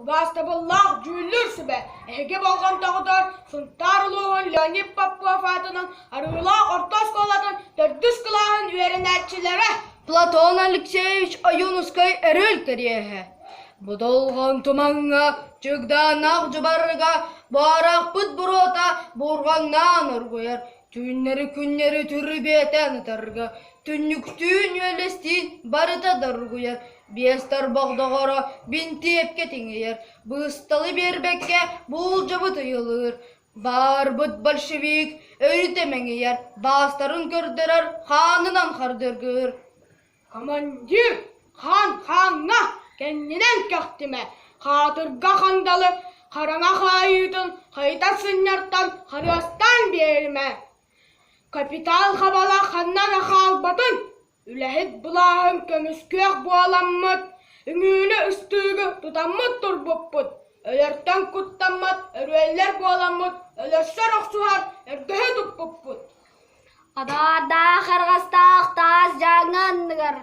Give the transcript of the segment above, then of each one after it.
Убаастабыллаах дьүүллүүр сүбэ, эһиги болҕомтоҕутугар Сунтаар улууһун Леонид Попов аатынан Арыылаах орто оскуолатын төрдүс кылааһын үөрэнээччилэрэ Платон Алексеевич Ойуунускай өрүөл кэриэһэ. Будулҕан тумаҥҥа, чыгдааннаах дьыбарга баарахпыт буруота бурҕаҥнаан оргуйар, түүннэри-күннэри түрүбүөтээн ытарга, түннүктүүн үөлэстиин барыта доргуйар, биэс тарбах доҕоро бинтиэпкэ тиҥийэр, быысталы биэрбэккэ буулдьабыт ыйылыыр, баарбыт большевик өрүтэ мэҥийэр, баастарын көрдөрөр, хаанынан хардыргыыр. Командир хаан хааҥҥа кэннинэн кэхтимэ, хаатырга хандалы хараҥа хаайыытын хайыта сынньартан харыастаан биэримэ. Капитал хабала ханна да хаалбатын, үлэһит былааһын көмүскүөх буоламмыт, үҥүүнү ыстыыгы тутаммыт турбуппут, өлөртөн куттаммат өрүөллэр буоламмыт өлөрсөр охсуһар өргөһү туппуппут. Адаардаах арҕастаах таас дьааҥы анныгар,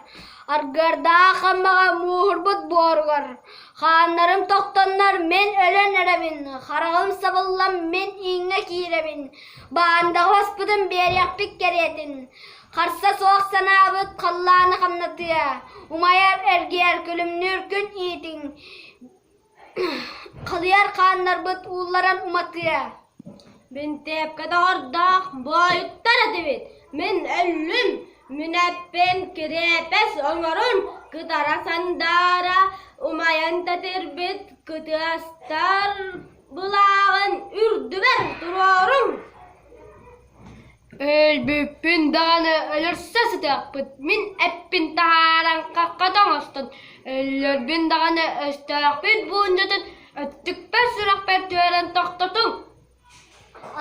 аргыардаах аммаҕа мууһурбут буоругар, хааннарым тохтоннор мин өлөн эрэбин, хараҕым сабыллан мин ииҥҥэ киирэбин, баандаҕа баспытын биэриэхпит кэриэтин, харса суох санаабыт халлааны хамнатыа, умайар эргийэр күлүмнүүр күн иитиҥ, Халыйар хааннарбыт уулларан уматыа Бинтиэпкэ доҕордоох буойуттар этибит, мин өллүм, мүнэппин кириэпэс оҥорун кытара сандаара умайан тэтирбит кытыастар былааҕын үрдүбэр туруоруҥ Өлбүппүн даҕаны өлөрсө сытыахпыт, мин эппин таһааран хаххата оҥостон, өллөрбүн даҕаны өстөөхпүт буулдьатын өттүкпэр сүрэхпэр түһэрэн тохтотуҥ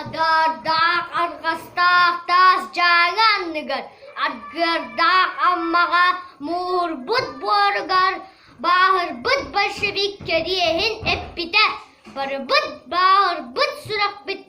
Адаардаах арҕастаах таас дьааҥы анныгар, аргыардаах Аммаҕа мууһурбут буоругар бааһырбыт большевик кэриэһин эппитэ, барыбыт бааһырбыт сүрэхпит.